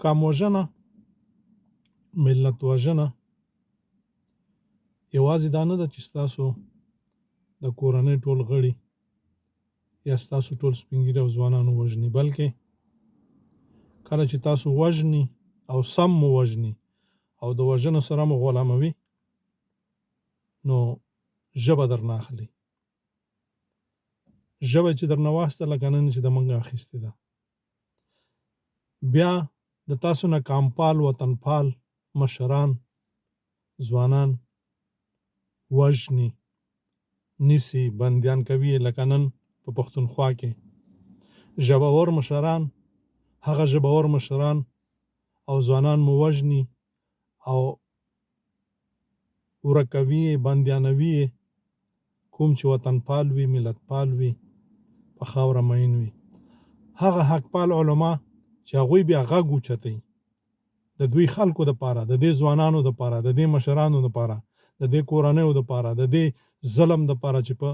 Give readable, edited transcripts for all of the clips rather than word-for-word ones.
قام وژنه، ملت وژنه یوازې دا نه ده چې ستاسو د کورنۍ ټول غړي یا ستاسو ټول سپین ږیري او ځوانان ووژني، بلکې کله چې تاسو وژني او سم مو وژني او د وژنو سره مو غلاموي، نو ژبه درنه اخلي. ژبه چې درنه واخیسته، لکه نن چې د موږ اخیستې ده، بیا د تاسو نه کامپال، وطنپال مشران، ځوانان وژني، نیسي، بندیان کوي. لکه نن په پښتونخوا کې ژبور مشران، هغه ژبور مشران او ځوانان مو وژني او ورکوي یې، بندیانوي یې، کوم چې وطنپال وي، ملتپال وي، په خاوره مین وي. هغه حقپال علما چې هغوی بیا غږ اوچتوي د دوی خلکو دپاره، د دې ځوانانو دپاره، د دې مشرانو دپاره، د دې کورنیو دپاره، د دې ظلم دپاره چې په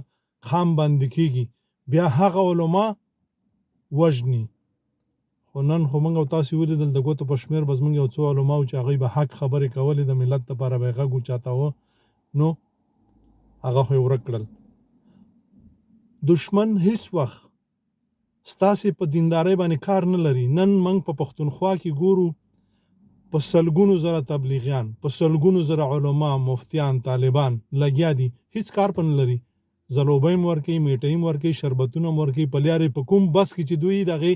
قام باندې کیږي، بیا هغه علما وژني. خو نن خو موږ او تاسو ولیدل، د ګوتو په شمېر به زموږ یو څو علما وو چې هغوی به حق خبرې کولې، د ملت لپاره به یې غږ اوچتاوه، نو هغه خو یې ورک کړل. دشمن هیڅ وخت ستاسې په دیندارۍ باندې کار نه لري. نن موږ په پښتونخوا کې ګورو، په سلګونو زره تبلیغیان، په سلګونو زره علما، مفتیان، طالبان لګیا دي، هیڅ کار په نه لري. ځلوبۍ هم ورکوي، میټۍ هم ورکوي، شربتونه هم ورکوي، په لیارې په کوم بس کې چې دوی د هغې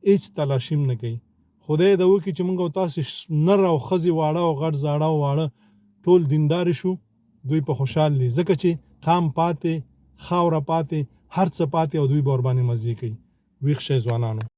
هیڅ تلاشي هم نه کوي. خدای د وکړي چې موږ او تاسې نر او ښځې، واړه او غټ، زاړه او واړه، ټول دیندار شو. دوی په خوشحال دي، ځکه چې قام پاتې، خاوره پاتې، هر څه پاتې او دوی به ورباندې مزې کوي. ویښ شئ ځوانانو.